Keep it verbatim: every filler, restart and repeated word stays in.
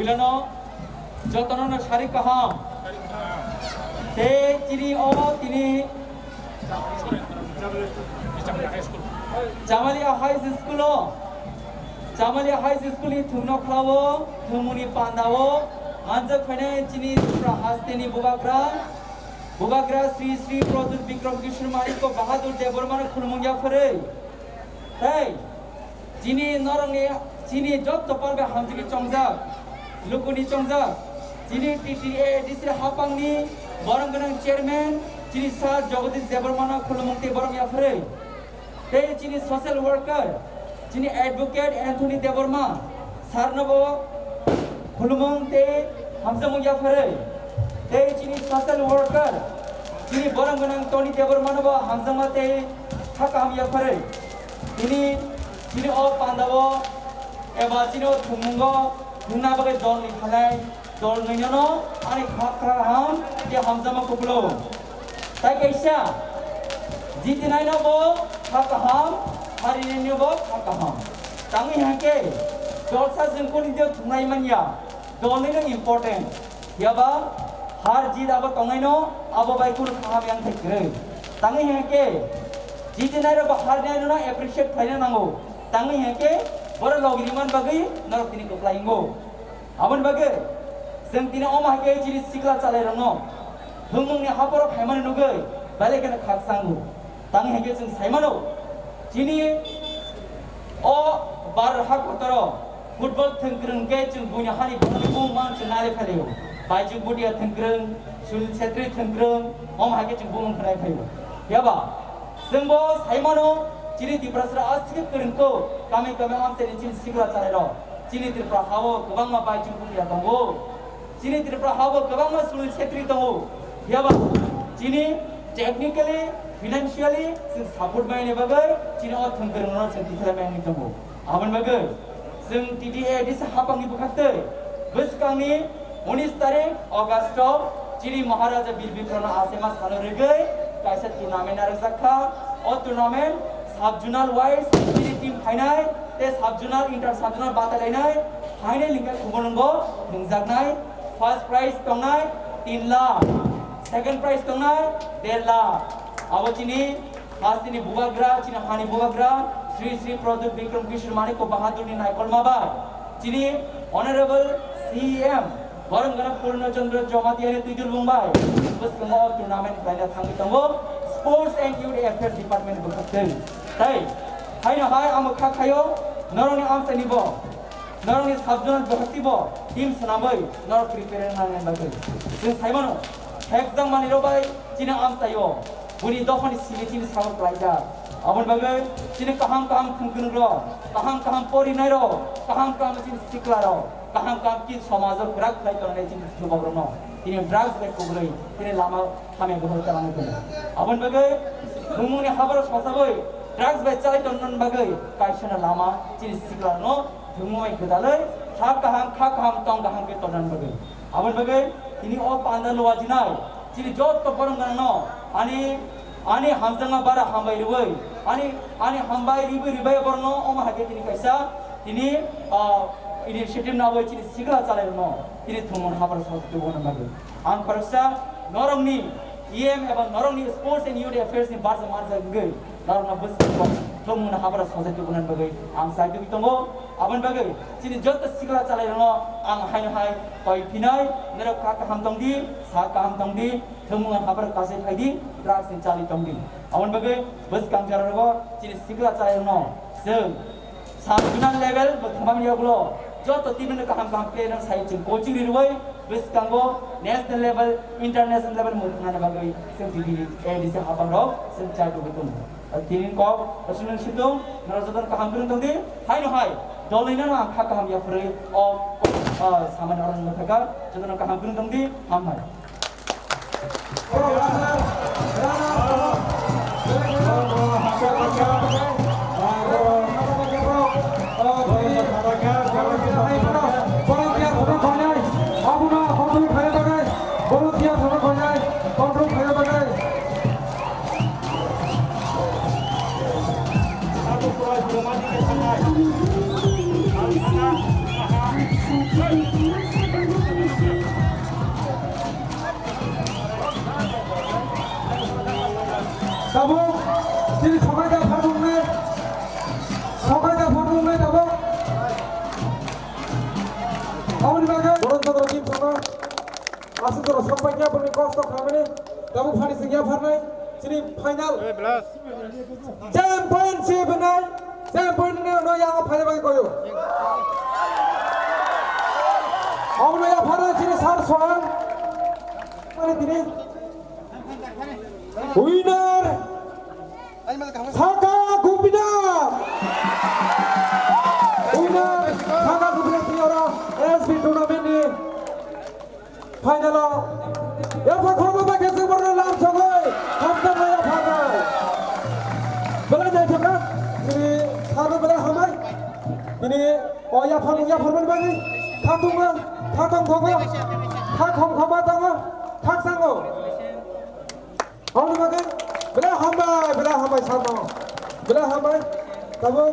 Jotono, jotono no sari kaham. Tei chini o tini Chamalia High School o, Chamalia High School ni thwngno khlao, thwngmungni pandao, manjak phainai chini Tripura hasteni bubagra, bubagra Sri Sri Pradyut Bikram Kishore Manikya Bahadur Debbarma no khulumung yapharwi. Tei chini norokni, chini jotto palbe hamjagwi chongjak, lukuni chongjak, chini T T A D C hapangni borom gwnang chairman, chini Sir Jagadish Debbarma no khulumung tei borom yapharwi. Tei chini social worker, chini advocate Anthony Debbarma, sir no bo khulumung tei hamjakmung yapharwi. Tei chini social worker, chini borom gwnang Tony Debbarma no bo hamjakma tei kha kaham yapharwi. Tini chini o pandao eba chini o thwngmungo thwngna bagwi dolni phalai, dolnwino ani kha kaham tei hamjakma kuphulung. Tai kaisa, jitinaino bo kha kaham, harinaino bo kha kaham. Tangwi hwnkhe, dolsa jwngkuni je thwnglai manya, dolnwino important. Yaba har jit abo tongnaino, abo bai kunu kaham yang thai kwrwi. Tangwi hwnkhe, jitinairok bo harinairokno appreciate khlaina nango. Tangwi hwnkhe, borok logri man bagwi norok tini kwplai wngo. Aboni bagwi chwng tini omo hai khe chini sikla chalairokno thwngmungni haphoro phaimani nugwi belai kheno khakchango. Tangwi hai khe chwng sai mano, chini o Bharat ha kotoro football thwngkwrwng khe chwng buini hani bumung mang chwng nai phai laio. Baijwng Bhutia thwngkwrwng, Sunil Chhetri thwngkwrwng, omo hai khe chwng bumung khnai phaio. Phiya ba chwng bo sai mano, chini Tiprasra aswk kwrwng kho, kami kami amchaini chini sikla chalairok. Chini Tripura hao kwbangma Baijwng Bhutia tongo. Chini Tripura hao kwbangma Sunil Chhetri tongo. Phiya ba chini technically, financially chwng support mainani bagwi chini o thwngkwrwngno chwng tikhlai mainani tongo. Aboni bagwi chwng T T A D C hapangni bwkhaktwi bwskangni unis tarik August o chini Maharaja Bir Bikramno achaima salo rwgwi kaisa tournament narwkjak kha. O tournament sub-zonal wise chini team phainai tei sub-zonal, inter-sub-zonal batailainai phainai lingkha khumulwngo thwngjaknai. First prize tongnai tin lakh, second prize tongnai der lakh. Abo chini hasteni bubagra, chini hani bubagra Sri Sri Pradyut Bikram Kishore Manikya Bahadurni naikolma bai chini Honorable C E M Borom Gana Purno Chandra Jamatia ni twijul bung bai bwskango o tournament khlaina thangwi tongo Sports and Youth Affairs Department bwkhaktwi. Tai haino hai amo kha khaio norokni amchaini bo, norokni sub-zonal bwkhaktwi bo team swnamwi norok prepare wngna nang bagwi. Chwng sai mano, hekjak manwirok bai chini amchaio buni dophani simi chini sago klaijak. Aboni bagwi chini kaham kaham thwngkwrwngrok, kaham kaham porinairok, kaham kaham chini siklarok, kaham kaham ki somajo kwrak khlai tongnai chini jubokrokno tini drugs bai kubrwi tini lama hamya buphang talangwi tongo. Aboni bagwi thwngmungni haboro sosagwi drugs bai chalai tongna bagwi kaisano lama chini siklarokno thwngmung bai gwdalwi ha kaham, kha kaham, tong kaham khe tongna bagwi. Aboni bagwi tini o panda luajinai chini jotto borok gwnangno ani, ani hamjakma bara hambai rwui, ani, ani hambai ribui ribai borokno omo hai khe tini kaisa tini, ah, initiative nabui chini sikla chalairokno tini thwngmung haboro sosok tubuna bagwi. Ang khoroksa norokni E M eba norokni Sports and Youth Affairs ni barsa manjak wngwi norokno bwskango thwngmungni haboro sosok tubuna bagwi ang chai tubui tongo. Aboni bagwi chini joto sikla chalairokno ang haino hai koi phinai, norok kha kaham tongdi, sa kaham tongdi, thwngmung haboro kasai phaidi, drugs ni chali tongdi. Aboni bagwi bwskang jora rogo chini sikla chalairokno chwng sub-zonal level bo thangmani yagulo joto team no kaham kaham player no sai chwng coaching rirwi bwskango national level, international level mo thangna bagwi chwng tini A D C habang rok chwng chai tubui tongo. Tini kok, Rasulun Situng, nara jotono kaham kwrwng tongdi, haino hai, dolino ang kha kaham yapharwi, o, o, samani orang mathaka, jotono kaham kwrwng tongdi, hambai. Aboni bagwi Boron Chandra team songno aswk jora sok paikha, boni kosto khamani tabuk phani sing yapharnai chini final. Championship hinai, championship hinai no yang phaina bagwi koyo. Abono yapharnai chini sir Sohel. Mani tini winner Saka Gopinath! Winner Saka Gopinath Singora S B tournament ni final o yapha khorma bai khe borno lam sogoi hamjakma yapha nai. Belai naithokha chini sano belai hamai. Bini o yapha mung yapha mani bagwi khatungma khatong thogo kha khom khoma tongo khaksango. Aboni bagwi belai hambai, belai hambai sano. Belai hambai. Tabuk